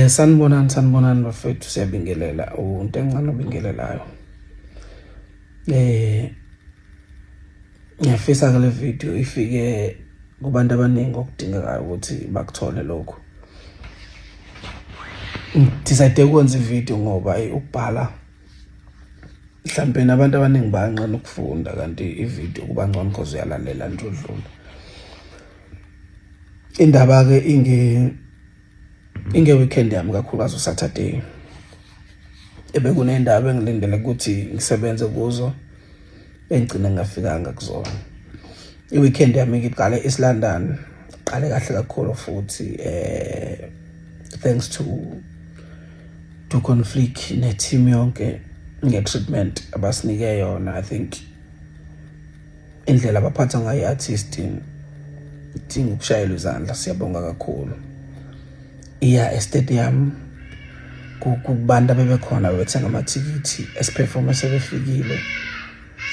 Sanibonani, sanibonani bafethu, siyabingelela. Into encane obingelelayo. Ngiyafisa ke le video ifike kubantu abaningi okudingekayo ukuthi bakuthole lokhu. Ngidecide ukwenza ivideo ngoba ukubhala mhlampe nabantu abaningi bayanqena ukufunda, kanti ivideo kuba ngcono because uyalalela nje udlula. Indaba ke inge weekend yami, kakhulukazi uSaturday, ebekunendaba engilindele ukuthi ngisebenze kuzo engigcine ngingafikanga kuzona. I-weekend yami ngiqale East London, qale kahle kakhulu futhi, thanks to Ducon Flick ne-team yonke nge-treatment abasinike yona. I think indlela abaphatha ngayo i-artist idinga ukushayelwa izandla, siyabonga kakhulu. Iya e-stadium kubantu abebekhona bebethenga amathikithi esiperforme sebefikile,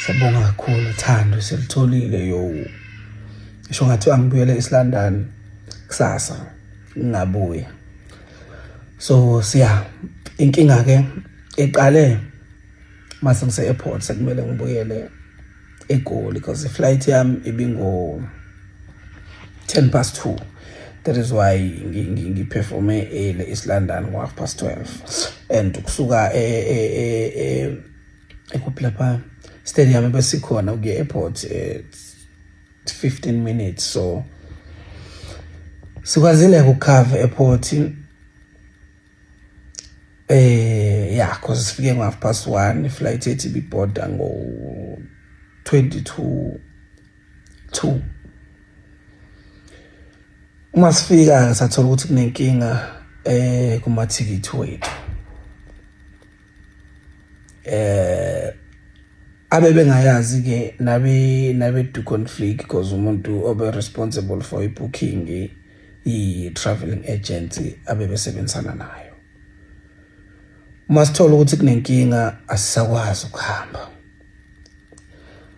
siyabonga kakhulu. Thando selitholile yo, ngisho ngathiwa ngibuyele East London kusasa ngingabuya. So siya inkinga ke iqale mase ngise airport, sekumele ngibuyele eGoli because iflight yami ibingo 10 past 2. That is why ngiperforme ele East London ngo half past 12 and kusuka e ekuphi lapha stadium besikhona ukuya airport 15 minutes, so sikwazile ukucover airport, yeah, cause sifike ngo half past 1, iflight ethi ibiboarda ngo 20 to 2. Uma sifika sathola ukuthi kunenkinga kumathikithi wethu. Abe bengayazi ke nabe Ducon Flick, because umuntu obe responsible for ibooking i traveling agency abe besebenzisana nayo. Uma sithola ukuthi kunenkinga, asisakwazi ukuhamba.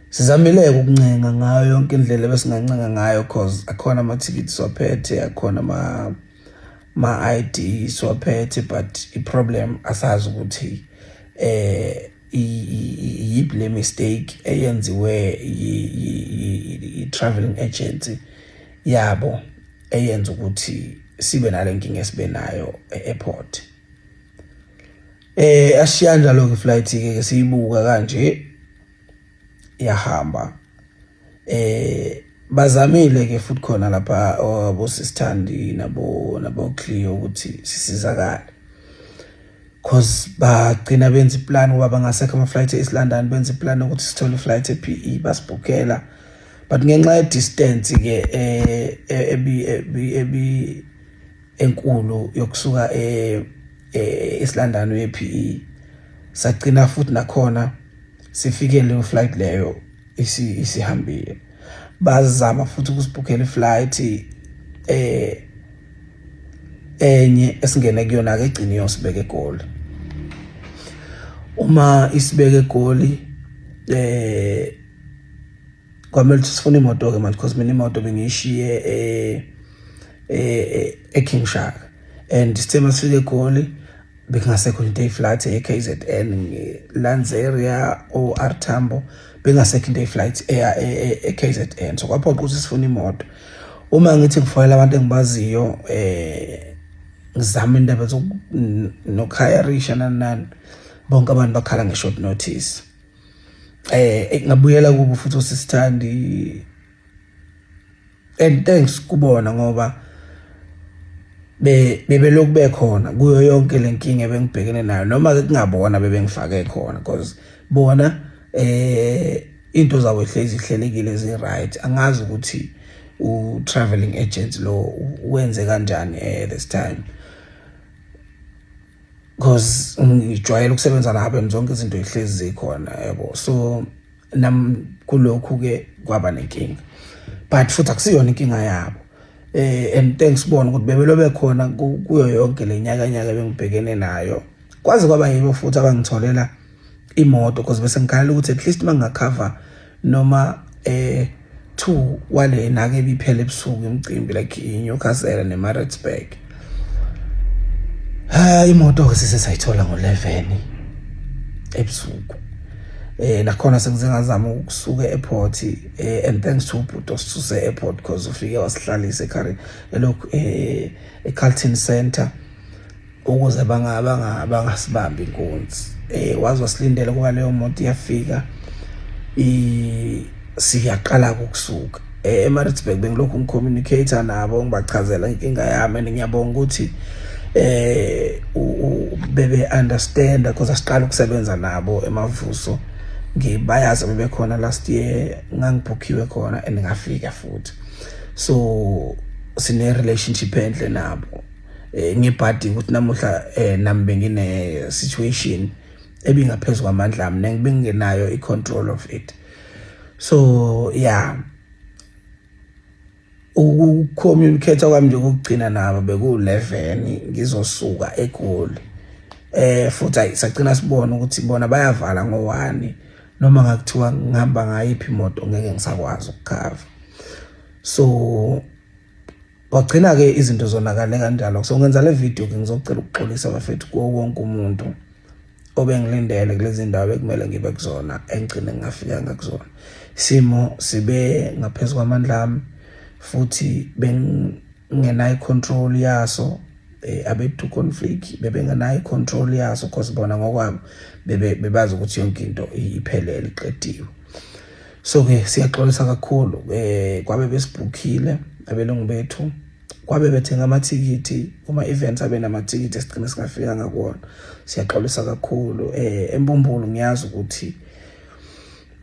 Sizamile ukuncenga ngayo yonke indlela ebesingancenga ngayo, cause akhona amathikithi siwaphethe, akhona ama ID siwaphethe, but i-problem asazi ukuthi yiphi le mistake eyenziwe i-traveling agency yabo eyenza ukuthi sibe nale nkinga esibe nayo e-airport. Ashiya njalo ke flight ke siyibuka kanje yahamba. Bazamile ke futhi khona lapha abo Sisithandi nabo Cleo ukuthi sisizakale, cause bagcina benza iplan ngoba bangasekho ama flight e-East London, benza iplan ukuthi sithole iflight e-PE, basibhukela, but ngenxa ye distance ke ebi enkulu yokusuka e East London uye PE, sagcina futhi nakhona sifike leyo flight leyo isihambile. Bazama futhi ukusibhukhela iflight enye esingene kuyona ke, egcine iyosibeka eGoli. Uma isibeke eGoli, kwamele ukuthi sifune imoto ke manje, because mina imoto bengiyishiye eKing Shaka, and sithe masifike eGoli bekungasekho into eyiflight e-KZN, Lanseria, OR Tambo, bengasekho into eyiflight eya e-KZN. So kwaphoqa ukuthi sifune imoto. Uma ngithi ngifonela abantu engibaziyo, ngizama indaba nokhayarisha nani nani, bonke abantu bakhala nge-short notice. Ngabuyela kubo futhi osisithandi, and thanks kubona ngoba be bebelokhu bekhona kuyo yonke lenkinga ebengibhekene nayo, noma ke kungabona bebengifake khona, because bona into zabo hlezi ihlelekile, zi right. Angazi ukuthi u traveling agent lo wenze kanjani this time, because ngijwayele ukusebenza nabo and zonke izinto ihlezi zikhona yabo. So nam kulokhu ke kwaba nenkinga, but futhi akusiyona inkinga yabo, and thanks bona ukuthi bebelobe khona kuyo yonke le nyaka nyaka bengibhekene nayo, kwaze kwaba yibo futhi abangitholela imoto, because bese ngikhalela ukuthi at least mangacover noma two wale nake ibiphela ebusuku imicimbi, like iNewcastle neMaritzburg. Ha, imoto ke sisesayithola ngo-11 ebusuku. Nakhona sengize ngazama ukusuka e-airport, and thanks to ubhuti osisuse e-airport, because ufike wasihlalisa ekhari elokhu e-Carlton Center ukuze bangasibambi inkunzi. Waze wasilindela kuba leyo moto iyafika, siyaqala ukusuka eMaritzburg. Bengilokhu ngicommunicate nabo, ngibachazela inkinga yami, and ngiyabonga ukuthi bebe understand because asiqala ukusebenza nabo emavuso. Ngibayazi, bebekhona last year, ngangibhukhiwe khona and ngafika futhi, so sine relationship enhle nabo. Ngibhadi ukuthi namuhla nami bengine situation ebingaphezulu kwamandla ami, nengibengenayo i-control of it. So yeah, ukucommunicate kwami nje kokugcina nabo beku-11 ngizosuka eGoli. Futhi ayi, sagcina sibona ukuthi bona bayavala ngo-1, noma ngakuthiwa ngihamba ngayiphi imoto ngeke ngisakwazi ukukhava. So kwagcina ke izinto zonakale kanjalo. So ngenza le video ke ngizocela ukuxolisa, bafethu, kuwo wonke umuntu obengilindele kulezi ndawo bekumele ngibe kuzona, engigcine ngingafikanga kuzona. Isimo sibe ngaphezu kwamandla ami futhi bengenayo control yaso. Abe-Do Conflict bebengenayo i-control yaso, cause bona ngokwabo bebe bebazi ukuthi yonke into iphelele, iqediwe. So ke siyaxolisa kakhulu kwabe besibhukhile abelungu bethu, kwabe bethenga amathikithi kuma events abe namathikithi esigcine singafikanga kuwona. Siyaxolisa kakhulu. Embumbulu, ngiyazi ukuthi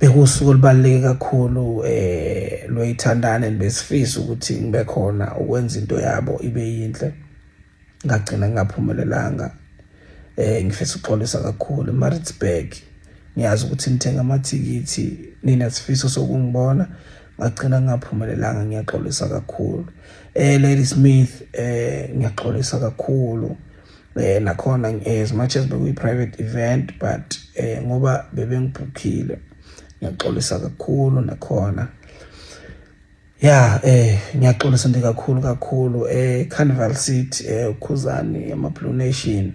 bekusuku olubaluleke kakhulu lweyithandane, besifisa ukuthi ngibe khona ukwenza into yabo ibe yinhle, ngagcina ngingaphumelelanga. Ngifisa ukuxolisa kakhulu. Maritzburg, ngiyazi ukuthi nithenga amathikithi, nina sifiso sokungibona, ngagcina ngingaphumelelanga, ngiyaxolisa kakhulu. Ladysmith, ngiyaxolisa kakhulu nakhona, as much as bekuyi private event, but ngoba bebengibhukhile, ngiyaxolisa kakhulu nakhona. Ya, ngiyaxolisa nje kakhulu kakhulu. Carnival City, uKhuzani, ama Blue Nation,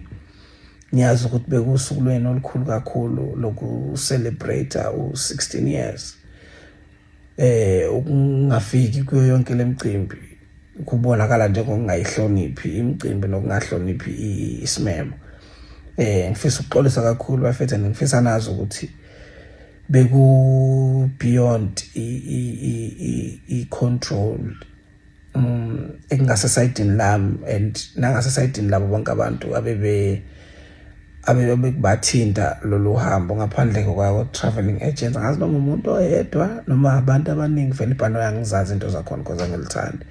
ngiyazi ukuthi bekusuku lwenu olukhulu kakhulu loku celebrate u16 years. Ukungafiki kuyo yonke lemicimbi kubonakala njengokungayihloniphi imicimbi nokungahloniphi isimemo. Ngifisa ukuxolisa kakhulu, bafethu, ngifisa nazi ukuthi beku beyond i control engasesayidini lami and nangasesayidini labo bonke abantu abebe kubathinta lolu hambo, ngaphandle kwawo traveling agents. Angazi noma umuntu oyedwa noma abantu abaningi, vele ibhano yangizazi into zakhona because angilithandi,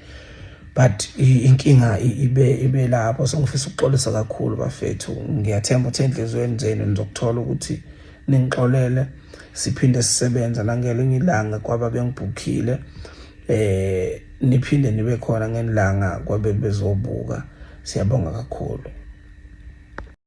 but inkinga ibe lapho. So ngifisa ukuxolisa kakhulu, bafethu. Ngiyathemba ukuthi enhliziyweni zenu nizokuthola ukuthi ningixolele, siphinde sisebenza nangelinye ilanga. Kwaba bengibhukhile, niphinde nibe khona ngelanga kwabe bezobuka. Siyabonga kakhulu.